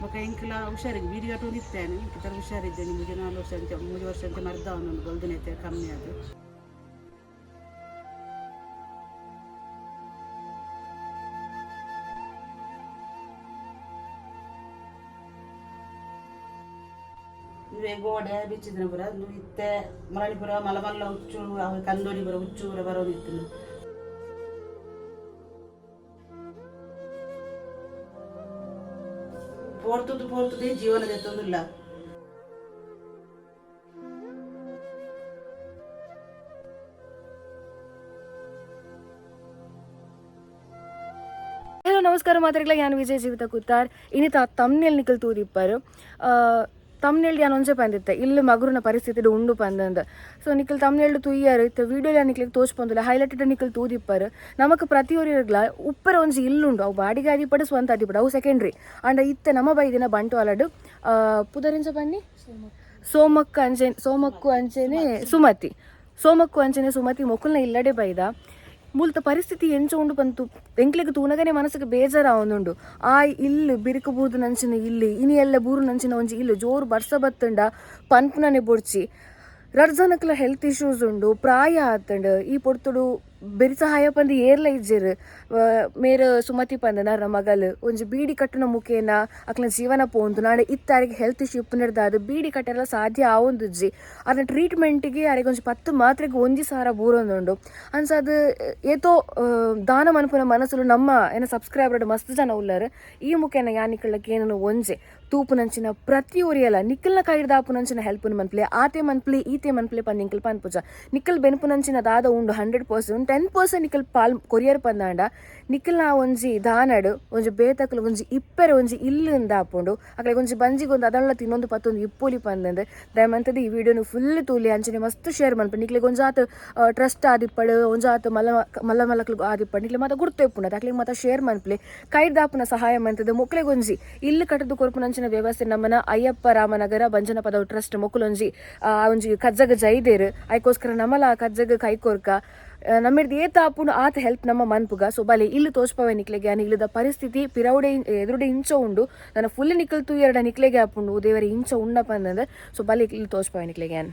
ಬೊಕ ಎಂಕ್ಲ ಹುಷಾರಿಜ್ಜಿ ಬೀಡಿ ಕಟ್ಟೊಂದು ಇತ್ತೇನೆ ಇತ್ತರ ಹುಷಾರಿದ್ದೇನೆ 3-4 ವರ್ಷ ಅಂಚ 3 ವರ್ಷ ಅಂಚ ಮರ್ದಾವೊಂದುಂಡು ಬೊಲ್ದುನೈತೆ ಕಮ್ಮಿ ಅದು. ಇಂದುವೆ ಗೋಡೆ ಬಿಚ್ಚಿದಿನ ಪೂರ ಇಂದು ಇತ್ತೆ ಮರಳಿ ಪೂರ ಮಲ್ಲ ಮಲ್ಲ ಉಚ್ಚು ಅವು ಕಂದೋಡಿ ಪೂರ ಉಚ್ಚು ಪೂರ ಬರೋದಿತ್ತು. ಪೋರ್ತುದು ಪೋರ್ತುದೇ ಜೀವನ ದೆತ್ತೊಂದುಲ್ಲ. ಹಲೋ ನಮಸ್ಕಾರ ಮಾತಾಡ್ಲ, ಯಾನ್ ವಿಜಯ್ ಜೀವಿತ ಕುತ್ತಾರ್. ಇನ್ನಿತ ತಮ್ನೆಲ್ ನಿಕಲ್ ತೂದಿಪ್ಪರು. ತಮ್ನೆಲ್ ಯಾನ್ ಒಂಜೆ ಪಂದಿತ್ತೆ ಇಲ್ಲು ಮಗುರುನ ಪರಿಸ್ಥಿತಿ ಉಂಡು ಪಂದಂದು. ಸೊ ನಿಕಲ್ ತಮ್ನೆಲ್ಡ್ ತುಯ್ಯಾರು ಇತ್ತೆ ವೀಡಿಯೋ ನಿಕ್ಲೆಗ್ ತೋಜ್ಪೊಂದುಲ್ಲ, ಹೈಲೈಟೆಡ್ ನಿಕಲ್ ತೂದಿಪ್ಪರು. ನಮಕ್ ಪ್ರತಿಯೊರಿರ್ಗ್ಲ ಉಪ್ಪರ ಒಂಜಿ ಇಲ್ಲುಂಡು, ಅವು ಬಾಡಿಗೆ ಆದಿಪ್ಪಡು ಸ್ವಂತ ಆದಿಪ್ಪಡು ಅವು ಸೆಕೆಂಡ್ರಿ. ಆಂಡ ಇತ್ತೆ ನಮ್ಮ ಬೈದಿನ ಬಂಟ್ವಾಳಡ್ ಪುದರಿಂಚ ಬನ್ನಿ ಸೋಮಕ್ಕ ಅಂಚೆ ಸೋಮಕ್ಕು ಅಂಚೆನೆ ಸುಮತಿ, ಸೋಮಕ್ಕು ಅಂಚೆನೆ ಸುಮತಿ ಮೊಕುಲ್ನ ಇಲ್ಲಡೆ ಬೈದ. ಮೂಲ್ತ ಪರಿಸ್ಥಿತಿ ಎಂಚ ಉಂಡು ಬಂತು ಎಂಕ್ಲೆಗ್ ತೂನಗನೆ ಮನಸ್ಸಿಗೆ ಬೇಜಾರಾವೊಂದುಂಡು. ಆ ಇಲ್ಲು ಬಿರುಕು ಬೂರ್ದು ನಂಚಿನ ಇಲ್ಲು, ಇನಿ ಎಲ್ಲ ಬೂರು ನಂಚಿನ ಒಂಜಿ ಇಲ್ಲು, ಜೋರು ಬರ್ಸ ಬತ್ತುಂಡ ಪನ್ಪುನನೆ ಬೊಡ್ಚಿ. ರಡ್ಡ್ ಜನಕ್ಲ ಹೆಲ್ತ್ ಇಶ್ಯೂಸ್ ಉಂಡು, ಪ್ರಾಯ ಆತುಂಡು. ಈ ಪೊರ್ತುಡು ಬೆರಿ ಸಹಾಯ ಪಂದ್ ಏರ್ಲ ಇಜ್ಜೆರ್. ಮೇರ್ ಸುಮತಿ ಪಂದ್ ನರ್ನ ಮಗಲ್ ಒಂಜಿ ಬೀಡಿ ಕಟ್ಟುನ ಮುಖೇನ ಅಕ್ಲೆನ ಜೀವನ ಪೋಂದು. ನಾಳೆ ಇತ್ತೆ ಅರೆಗ್ ಹೆಲ್ತ್ ಇಶ್ಯೂ ಇಪ್ಪುನೆರ್ದಾದ್ ಬೀಡಿ ಕಟ್ಟೆರೆಲ ಸಾಧ್ಯ ಆವೊಂದುಜ್ಜಿ. ಅರ್ನ ಟ್ರೀಟ್ಮೆಂಟ್ಗೆ ಅರೆಗ್ ಒಂಜಿ 10 ಮಾತ್ರೆಗ್ 1000 ಬೂರೊಂದುಂಡು. ಅಂಚಾದ್ ಏತೋ ದಾನ ಮನ್ಪುನ ಮನಸ್ಸುಲು ನಮ್ಮ ಏನ ಸಬ್ಸ್ಕ್ರೈಬರ್ ಮಸ್ತ್ ಜನ ಉಲ್ಲರ್. ಈ ಮುಖೇನ ಯಾನ್ ನಿಕಲ್ನ ಕೇನನು ಒಂಜೆ ತೂಪುನಂಚಿನ ಪ್ರತಿ ಒರಿಯಲ ನಿಕಲ್ನ ಕೈಡ್ದಾಪುನಂಚಿನ ಹೆಲ್ಪ್ನು ಮನ್ಪುಲೆ, ಆತೆ ಮನ್ಪುಲೆ ಈತೆ ಮನ್ಪುಲೆ ಪಂದ್ ನಿಕಲ್ ಪನ್ಪುಜ. ನಿಕಲ್ ಬೆನ್ಪುನಂಚಿನ ದಾದ ಉಂಡು 100% 10% ನಿಕಲ್ ಪಾಲ್ ಕೊರಿಯರ್ ಪಂದಾಂಡ ನಿಕಲ್ನ ಒಂಜಿ ದಾನಡ್ ಒಂಜಿ ಬೇತಕ್ಲು ಒಂಜಿ ಇಪ್ಪೆರೆ ಒಂಜಿ ಇಲ್ಲು ಇಂದಾಪುಂಡು. ಅಕ್ಲೆಗ್ ಒಂಜಿ ಬಂಜಿಗ್ ಒಂದು ಅದಲ್ಲ ತಿನ್ನೊಂದು ಪತ್ತೊಂದು ಇಪ್ಪೊಲಿ ಪಂದಂದು ದಯಮಂತದ್ ಈ ವಿಡಿಯೋನು ಫುಲ್ ತೂಲಿ ಅಂಚನೆ ಮಸ್ತ್ ಶೇರ್ ಮನ್ಪು. ನಿಕ್ಲೆಗ್ ಒಂಜಾತ್ ಟ್ರಸ್ಟ್ ಆದಿಪ್ಪಡು, ಒಂಜಾತ್ ಮಲ್ಲ ಮಲ್ಲ ಮಲ್ಲಕ್ಲು ಆದಿಪ್ಪಡು, ನಿಕ್ಲೆ ಮಾತ ಗುರ್ತು ಇಪ್ಪುಂಡು ಅಕ್ಲೆಗ್ ಮಾತ ಶೇರ್ ಮನ್ಪುಲೆ. ಕೈದಾಪುನ ಸಹಾಯ ಮಂತದ್ ಮೊಕ್ಲೆಗ್ ಒಂಜಿ ಇಲ್ಲು ಕಟ್ಟದು ಕೊರ್ಪುನಂಚಿನ ವ್ಯವಸ್ಥೆ ನಮ್ಮನ ಅಯ್ಯಪ್ಪ ರಾಮನಗರ ಬಂಜನ ಪದವು ಟ್ರಸ್ಟ್ ಮೊಕುಲೊಂಜಿ ಒಂಜಿ ಕಜ್ಜಗ ಜೈದೇರು. ಐಕೋಸ್ಕರ ನಮಲ ಆ ಕಜ್ಜಗ ಕೈ ಕೊರ್ಕ ನಮ್ಮಿರ್ದು ಏತ ಆಪುಂಡು ಆತ ಹೆಲ್ಪ್ ನಮ್ಮ ಮನ್ಪುಗ. ಸೊ ಬಲೆ ಇಲ್ಲು ತೋಜ್ಪವೆ ನಿಕ್ಲೆಗೆ. ಇಲ್ಲದ ಪರಿಸ್ಥಿತಿ ಪಿರೌಡೆ ಎದುರುಡೆ ಇಂಚ ಉಂಡು, ನನ್ನ ಫುಲ್ ನಿಕಲ್ ತೂಯೆರಡ ನಿಕ್ಲೆಗೆ ಆಪುಂಡು ದೇವರ ಇಂಚ ಉಂಡ ಪಂದಂದು. ಸೊ ಬಲೆ ಇಲ್ಲು ತೋಜ್ಪವೆ ನಿಕ್ಲೆಗೆ.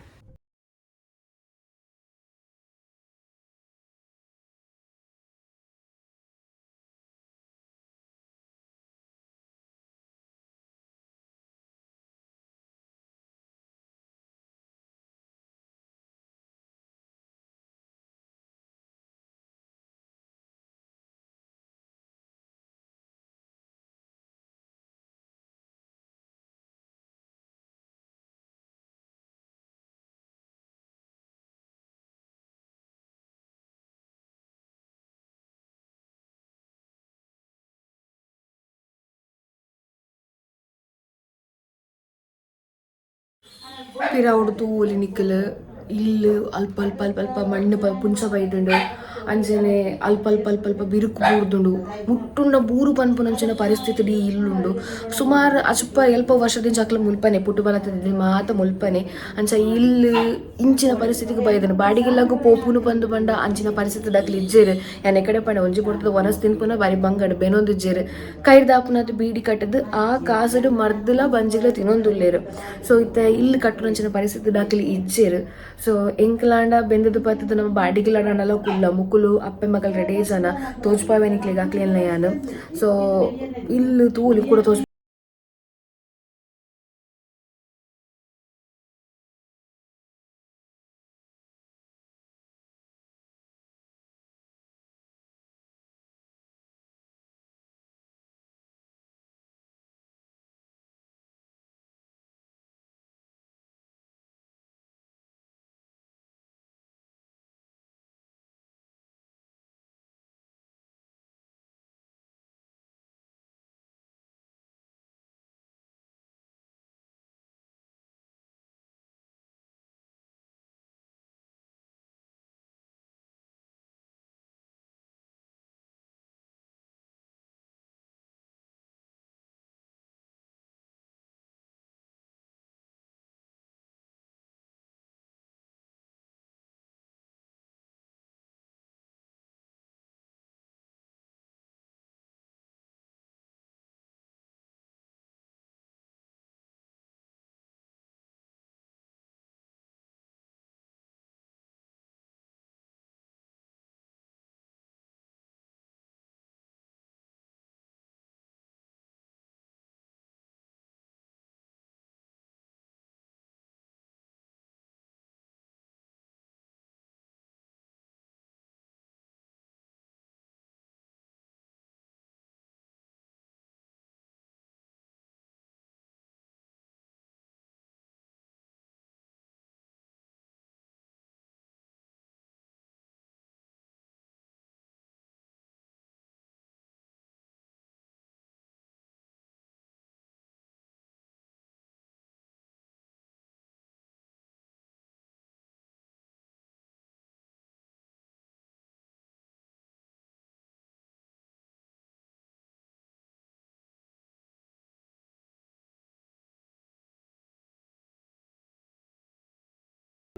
ಪಿರವುಡು ತೂವೊಲಿ ನಿಕಲ್ ಇಲ್ಲು ಅಲ್ಪ ಅಲ್ಪ ಅಲ್ಪ ಅಲ್ಪ ಮಣ್ಣು ಪುಂಚ ಬೈದುಂಡು. ಅಂಚನೆ ಅಲ್ಪ ಅಲ್ಪ ಅಲ್ಪ ಅಲ್ಪ ಬಿರುಕು ಬೂರ್ದುಂಡು. ಮುಟ್ಟುಂಡ ಬೂರು ಪನ್ಪುನಂಚಿನ ಪರಿಸ್ಥಿತಿ ಈ ಇಲ್ಲುಂಡು. ಸುಮಾರು ಅಚುಪ ಎಲ್ಪ ವರ್ಷದಿಂಚ ಅಕ್ಲ ಮುಲ್ಪನೆ ಪುಟ್ಟು ಬಲತ ಮಾತ ಮುಲ್ಪನೆ. ಅಂಚ ಇಲ್ಲು ಇಂಚಿನ ಪರಿಸ್ಥಿತಿಗೆ ಬೈದನು. ಬಾಡಿಗೆಲ್ಲಾಗು ಪೋಪುನು ಪಂದು ಪಂಡ ಅಂಚಿನ ಪರಿಸ್ಥಿತಿ ದಕ್ಲು ಇಜ್ಜೆರ್. ಯಾನ್ ಎಕಡೆ ಪಂಡ ಒಂಜಿ ಪೊರ್ತುದ ವನಸ್ ತಿನ್ಪುನ ಬಾರಿ ಬಂಗಡ್ ಬೆನೊಂದಿಜ್ಜೆರ್. ಕೈರ್ದಾಪುನದು ಬೀಡಿ ಕಟ್ಟದು ಆ ಕಾಸುಡು ಮರ್ದುಲ ಬಂಜಿಗ್ಲ ತಿನೊಂದುಲ್ಲೆರ್. ಸೊ ಇತ್ತೆ ಇಲ್ಲು ಕಟ್ಟುನಂಚಿನ ಪರಿಸ್ಥಿತಿ ದಾಕಲಿ ಇಜ್ಜೆರ್. ಸೊ ಎಂಕ್ಲಾಂಡ ಬೆಂದದು ಪತ್ತದು ನಮ್ಮ ಬಾಡಿಗೆಲಾಂಡಲ ಕುಲ್ಲ ಮುಕುಲು ಅಪ್ಪೆ ಮಗಲ್ ರೆಡೇ ಜನ ತೋಜ್ಪಾವೆ ನಿಕ್ಲೆಗ್ ಅಕ್ಲೆನ ಯಾನ್. ಸೊ ಇಲ್ಲು ತೂಲಿ ಕೂಡ ತೋಜ್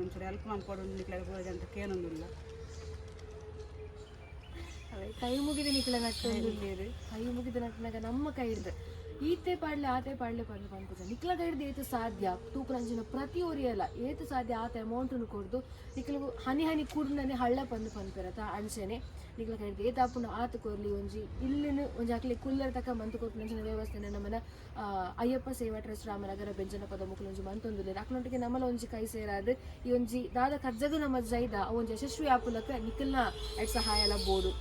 ಒಂಚೂರು ಹೆಲ್ಪ್ ಮನ್ಪೊಡು ನಿಕ್ಲೆಗ್ ಪೂರ ಜನ ಕೇನೊಂದುಲ್ಲ. ಅವೇ ಕೈ ಮುಗಿದ ನಿಕ್ಲ ನಟ್ಟೊಂದುಲ್ಲೇರು. ಕೈ ಮುಗಿದ ನಟ್ಟನಾಗ ನಮ್ಮ ಕೈ ಹಿಡ್ದು ಈತೆ ಪಾಡ್ಲೆ ಆತೆ ಪಾಡ್ಲೆ ಪಂದ್ ಪನ್ಪುಜ. ನಿಕ್ಲ ಕೈಡ್ದು ಏತ್ ಸಾಧ್ಯ ತೂಪುನಂಚಿನ ಪ್ರತಿ ಒರಿಯಲ ಏತ್ ಸಾಧ್ಯ ಆತ ಅಮೌಂಟನ್ನು ಕೊರ್ದು ನಿಕ್ಲಗು ಹನಿ ಹನಿ ಕೂಡ್ನನೆ ಹಳ್ಳ ಪಂದ್ ಪನ್ಪೆರತ. ಅಂಚನೆ ನಿಕ್ಲ ಕೈಡ್ದು ಏತ್ ಆಪುಂಡು ಆತ್ ಕೊರ್ಲಿ. ಒಂಜಿ ಇಲ್ಲಿನ ಒಂಜಿ ಅಕ್ಲೆ ಕುಲ್ಲರ ತಕ ಮಂತ್ ಕೊರ್ಪುನಂಚಿನ ವ್ಯವಸ್ಥೆನ ನಮ್ಮನ ಅಯ್ಯಪ್ಪ ಸೇವಾ ಟ್ರಸ್ಟ್ ರಾಮನಗರ ಬೆಂಜನಪದ ಮುಕುಲು ಒಂಜಿ ಮಂತೊಂದುಲ್ಲೆರ್. ಅಕ್ಲೊಟ್ಟಿಗೆ ನಮ್ಮಲ ಒಂಜಿ ಕೈ ಸೇರಾದ್ ಈ ಒಂಜಿ ದಾದ ಕಜ್ಜಗು ನಮ್ಮ ಜೈದ ಅವು ಒಂಜಿ ಯಶಸ್ವಿ ಆಪುಲಕ ನಿಕಲ್ನ ಐಟ್ ಸಹಾಯಲ ಬೋಡು.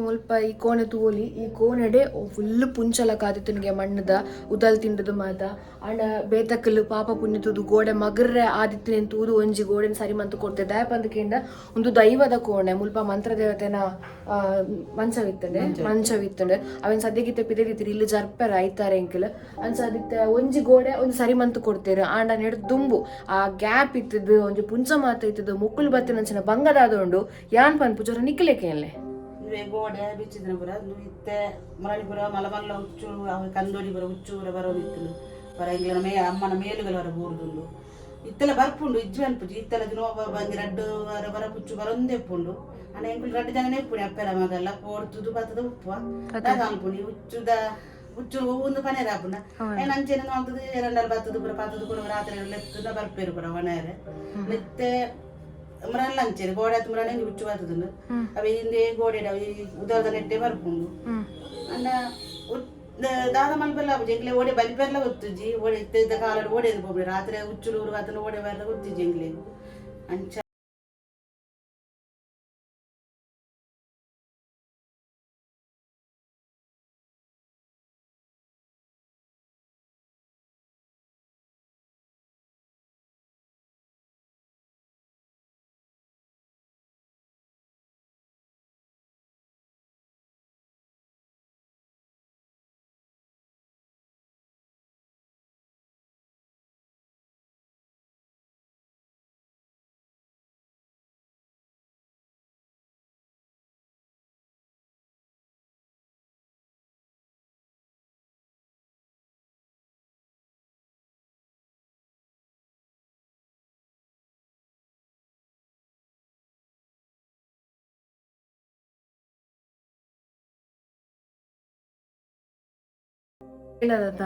ಮುಲ್ಪ ಈ ಕೋಣೆ ತೂವೊಲಿ. ಈ ಕೋಣೆಡೆ ಫುಲ್ ಪುಂಚಲ ಕಾದಿತ್ತನಿಗೆ ಮಣ್ಣದ ಉದಲ್ ತಿಂಡದು ಮಾತ. ಆಂಡ ಬೇತಕಲ್ ಪಾಪ ಪುಣ್ಯ ತೂದು ಗೋಡೆ ಮಗರ್ರೆ ಆದಿತ್ತಿನ ತೂದು ಒಂಜಿ ಗೋಡೆನ್ ಸರಿ ಮಂತು ಕೊರ್ತೆ. ದಾಯ ಪಂದ್ ಕೇಂಡ ಉಂದು ದೈವದ ಕೋಣೆ. ಮುಲ್ಪ ಮಂತ್ರದೇವತೆನ ಮಂಚವಿತ್ತಂಡೆ ಮಂಚವಿತ್ತಂಡೆ. ಅವೆನ್ ಸದ್ಯಗಿತ್ತೆ ಪಿದೆದಿತ್ತಿರಿ ಇಲ್ಲಿ ಜರ್ಪೆರ ಐತಾರೆ ಎಂಕಲ್ ಅಂಚಾದಿತ್ತೆ ಒಂಜಿ ಗೋಡೆ ಒಂಜಿ ಸರಿ ಮಂತು ಕೊಡ್ತೇರು. ಆಂಡ ನೆಡ್ ದುಂಬು ಆ ಗ್ಯಾಪ್ ಇತ್ತದು, ಒಂಜಿ ಪುಂಚ ಮಾತ ಇತ್ತದು, ಮುಕ್ಕುಲು ಬತ್ತಿನಂಚಿನ ಬಂಗದಾದ ಉಂಡು. ಯಾನ್ ಪನ್ಪು ಜೊರ ನಿಕ್ಲೆಕೇನ್ಲೆ. ಇಂದುವೆ ಗೋಡೆ ಬಿಚ್ಚಿದಿನ ಪೂರ ಇಂದು ಇತ್ತೆ ಮರಳಿ ಪೂರ ಮಲ್ಲ ಮಲ್ಲ ಉಚ್ಚು ಅವು ಕಂದೋಡಿ ಪೂರ ಉಚ್ಚು ಪೂರ ಬರೋದಿತ್ತು ಪರ. ಎಂಗ್ಲನ ಮೇ ಅಮ್ಮನ ಮೇಲುಗಳ ಹೊರ ಬೂರ್ದುಂಡು. ಇತ್ತೆಲ್ಲ ಬರ್ಪುಂಡು ಇಜ್ಜಿ ಅನ್ಪುಜಿ. ಇತ್ತೆಲ್ಲ ದಿನ ಒಂಜಿ ರಡ್ಡು ವಾರ ಬರ ಪುಚ್ಚು ಬರೊಂದೇ ಉಪ್ಪುಂಡು. ಆಂಡ ಎಂಕುಲು ರಡ್ಡು ಜನನೇ ಉಪ್ಪುನಿ. ಅಪ್ಪೆರ ಮಗಲ್ಲ ಪೋಡ್ತುದು ಬತ್ತದ ಉಪ್ಪುವ. ದಾದ ಅನ್ಪುನಿ ಉಚ್ಚುದ ಉಚ್ಚು ಒಂದು ಪನೇರ ಆಪುಂಡ ಏನ್ ಅಂಚೆನೆ ಮಲ್ತದು ಎರಡಲ್ಲಿ ಬತ್ತದ ಪೂರ ಪತ್ತದ ಪೂರ ರಾತ್ರಿ ಲೆತ್ತುನ ಬರ್ಪೇರು ಪೂರ ಒಣರೆ ನಿತ್ತೆ. ಮುರಲ್ಲ ಅಂಚೆನೆ ಗೋಡೆ ಆತು ಮುರನೆ ಉಚ್ಚು ಬತ್ತದುಂಡು. ಅವೆ ಹಿಂದೆ ಗೋಡೆ ಈ ಉದರದ ನೆಟ್ಟೆ ಬರ್ಪುಂಡು. ಅಂಡ ದಾದ ಮಲ್ಪೆಲ್ಲ ಆಪುಜಿ ಎಂಕ್ಲೆ. ಓಡೆ ಬಲಿಪೆರ್ಲ ಗೊತ್ತುಜಿ. ಓಡೆ ಇತ್ತ ಇದ್ದ ಕಾಲಡ್ ಓಡೆ ಪೋಪುಂಡು. ರಾತ್ರಿ ಉಚ್ಚುಲು ಆತನ ಓಡೆ ಬರ್ಲ ಗೊತ್ತಿಜಿ ಎಂಕ್ಲೆಗ್ ಅಂಚ. ಹೇಳದತ್ತ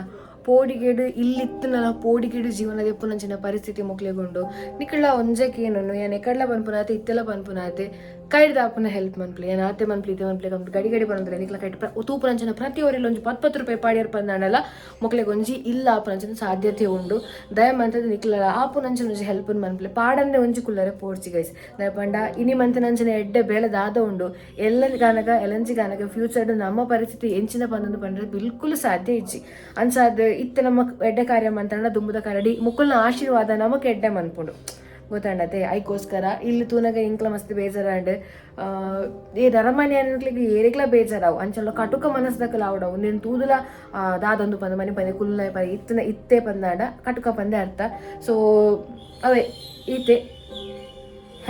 ಪೋಡಿಗೇಡು ಇಲ್ಲಿತ್ತುನಲ ಪೋಡಿಗೇಡು ಜೀವನದ ಎಪ್ಪುನಂಚಿನ ಪರಿಸ್ಥಿತಿ ಮೊಕ್ಲೆಗುಂಡು. ನಿಕುಳ ಒಂಜಕ್ಕೆ ಏನನ್ನು ಯಾನ್ ಎಕಡ್ಲ ಪನ್ಪುನಾತೆ ಇತ್ತೆಲ ಪನ್ಪುನಾತೆ ಕೈಡ್ದ ಆಪುನ ಹೆಲ್ಪ್ ಮನ್ಪ್ಲೆ. ಯಾನ್ ಆತೆ ಮನ್ಪ್ಲಿ ಇತ್ತೆ ಮನ್ಪ್ಲೆ ಕಂಪ್ಲಿ ಗಡಿ ಗಡಿ ಪನೊಂದುಲ್ಲೆ. ನಿಕ್ಲ ಕೈಟ್ ತೂಪುನಂಚಿನ ಪ್ರತಿ ಒರಿಲ ಒಂಜಿ 10 10 ರೂಪಾಯಿ ಪಾಡ್ಯರ್ ಪಂದಾಂಡಲ ಮೊಕ್ಲೆಗ್ ಒಂಜಿ ಇಲ್ಲ ಆಪುನಂಚಿನ ಸಾಧ್ಯತೆ ಉಂಡು. ದಯ ಮಂತದ ನಿಕ್ಲ ಆಪುನಂಚಿನ ಒಂಜಿ ಹೆಲ್ಪ್ ಮನ್ಪ್ಲೆ. ಪಾಡಂದೆ ಒಂಜಿ ಕುಲ್ಲರೆ ಪೋಡ್ಚಿ ಗೈಸ್. ದಯ ಪಂಡ ಇನಿ ಮಂತಿನಂಚಿನ ಎಡ್ಡೆ ಬೇಲೆ ದಾದ ಉಂಡು ಎಲ್ಲ ಗಾನಗ ಎಲಂಜಿ ಗಾನಗ ಫ್ಯೂಚರ್ಡ್ ನಮ್ಮ ಪರಿಸ್ಥಿತಿ ಎಂಚಿನ ಪಂದೊಂದು ಪಂಡ್ರೆ ಬಿಲ್ಕುಲ್ ಸಾಧ್ಯ ಇಜ್ಜಿ. ಅಂಚಾದ್ ಇತ್ತೆ ನಮ್ಮ ಎಡ್ಡೆ ಕಾರ್ಯ ಮಂತಂಡ ದುಂಬುದ ಕರಡಿ ಮುಕುಲ್ನ ಆಶೀರ್ವಾದ ನಮಕ್ ಎಡ್ಡೆ ಮನ್ಪುಂಡು ಗೊತ್ತಾಂಡತೆ. ಐಕೋಸ್ಕರ ಇಲ್ಲಿ ತೂನಗ ಇಂಕ್ಲ ಮಸ್ತ್ ಬೇಜಾರಾಂಡ್. ಈ ಅರಮನೆ ಅನ್ನಕ್ಲಿಗೆ ಏರಿಗ್ಲ ಬೇಜಾರಾವು. ಅಂಚಲ ಕಟುಕ ಮನಸ್ದಕಲ ಆವಡವು. ನೀನು ತೂದುಲ ದಾದೊಂದು ಪಂದ ಮನೆ ಪಂದೆ ಕುಲ್ಲ ಪಂದೆ ಇತ್ತನ ಇತ್ತೆ ಪಂದಾಂಡ ಕಟುಕ ಪಂದೆ ಅರ್ಥ. ಸೊ ಅವೇ ಈತೆ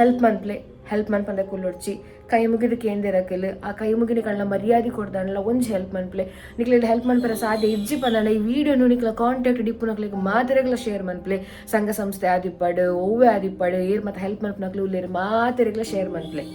ಹೆಲ್ಪ್ ಮನ್ಪ್ಲೆ. ಹೆಲ್ಪ್ ಮನ್ಪಂದೆ ಕುಲ್ಲೊಡ್ಚಿ. ಕೈ ಮುಗಿದು ಕೇಂದಿರಕಲ್ ಆ ಕೈ ಮುಗಿನ ಕಳ್ಳ ಮರ್ಯಾದೆ ಕೊಡ್ದಾಂಡಲ ಒಂಜಿ ಹೆಲ್ಪ್ ಮನ್ಪ್ಲೆ. ನಿಕ್ಲೆ ಹೆಲ್ಪ್ ಮನ್ಪರ ಸಾಧ್ಯ ಇಜ್ಜಿ ಪಂದಾಂಡ ಈ ವಿಡಿಯೋನು ನಿಕ್ಲ ಕಾಂಟ್ಯಾಕ್ಟ್ ಡಿಪ್ಪುನಕ್ಲೆಗ್ ಮಾತೆರೆಗ್ಲ ಶೇರ್ ಮನ್ಪ್ಲೆ. ಸಂಘ ಸಂಸ್ಥೆ ಆದಿಪ್ಪಡು ಒವ್ವೆ ಆದಿಪ್ಪಡು ಏರ್ ಮತ್ತೆ ಹೆಲ್ಪ್ ಮನ್ಪುನಕ್ಲು ಉಲ್ಲೇರು ಮಾತೆರೆಗ್ಲ ಶೇರ್ ಮನ್ಪ್ಲೆ.